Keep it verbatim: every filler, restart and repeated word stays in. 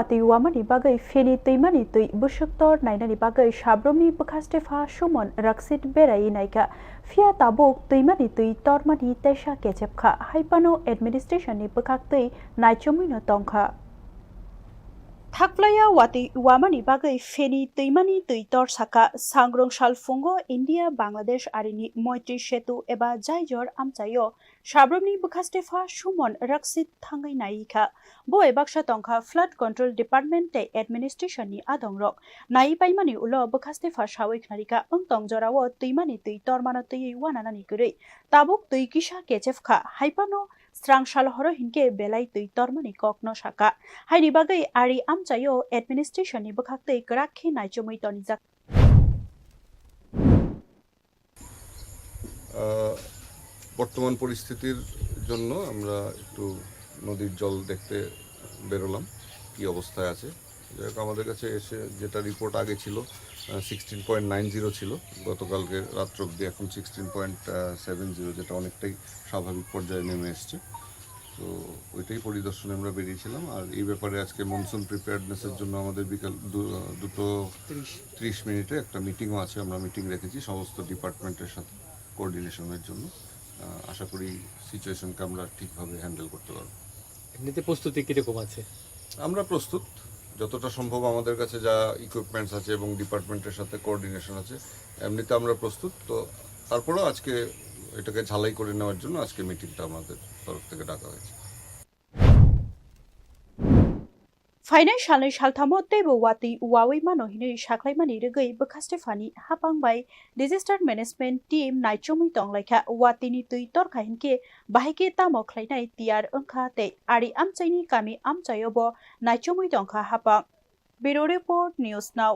Watwi wamani bagwi feni twimani twi bwswk tor nainani bagwi sabrumni bwkhaste pha Sumon Raksit beraiwi naikha, phiya tabuk twimani twi tormani teisa kechep kha, hai phano administration ni bwkhak twi naichomwino tongkha. Thakplaiya watwi wamani bagwi feni twimani twi tor saka, sangrong sal phungo India Bangladesh arini Moitri Setu eba Jaijor amchaio sabrumni bwkhaste pha Sumon Raksit thangwi nai kha. Bo bai baksa tongkha Flood Control Department tei administration ni adongrok. Nai paimani ulo bwkhaste pha sawi khnarikha wng tong jorao twimani twi tormano twiwi wananani kwrwi. Tabuk twi kisa kechep kha, hai phano srang sal horo hinkhe belai twi tormani kokno saka. Haini bagwi ari amchaio administration ni bwkhak twi kwrak khe naichomwi tonijak. আহ, বর্তমান পরিস্থিতির জন্য আমরা একটু নদীর জল দেখতে বেরোলাম, কি অবস্থায় আছে। যাই হোক, আমাদের কাছে এসে যেটা রিপোর্ট আগে ছিল, সিক্সটিন পয়েন্ট নাইন জিরো ছিল গতকালকে রাত্র অবধি, এখন সিক্সটিন পয়েন্ট সেভেন জিরো, যেটা অনেকটাই স্বাভাবিক পর্যায়ে নেমে এসছে। তো ওইটাই পরিদর্শনে আমরা বেরিয়েছিলাম। আর এই ব্যাপারে আজকে মনসুন প্রিপেয়ার্ডনেসের জন্য আমাদের বিকাল দু-, দুটো তিরিশ মিনিটে একটা মিটিংও আছে, আমরা মিটিং রেখেছি সমস্ত ডিপার্টমেন্টের সাথে কোঅর্ডিনেশনের জন্য। আহ, আশা করি সিচুয়েশনকে আমরা ঠিকভাবে হ্যান্ডেল করতে পারবো। এমনিতে প্রস্তুতি কিরকম আছে? আমরা প্রস্তুত, যতটা সম্ভব আমাদের কাছে যা ইকুইপমেন্টস আছে এবং ডিপার্টমেন্টের সাথে কোঅর্ডিনেশন আছে, এমনিতে আমরা প্রস্তুত। তো তারপরেও আজকে এটাকে ঝালাই করে নেওয়ার জন্য আজকে মিটিংটা আমাদের তরফ থেকে ডাকা হয়েছে। Phainai salnwi salthamo teibo watwi wawi mano hinwi saklaimani rwgwi bwkhaste phani hapang bai disaster management team naichomwi tonglaikha. Watwini twi torkha hinkhe bahai khe tamo khlainai tiyar wngkha tei ari amchaini kami amchaio bo naichomwi tongkha hapang. Bureau Report, News Now.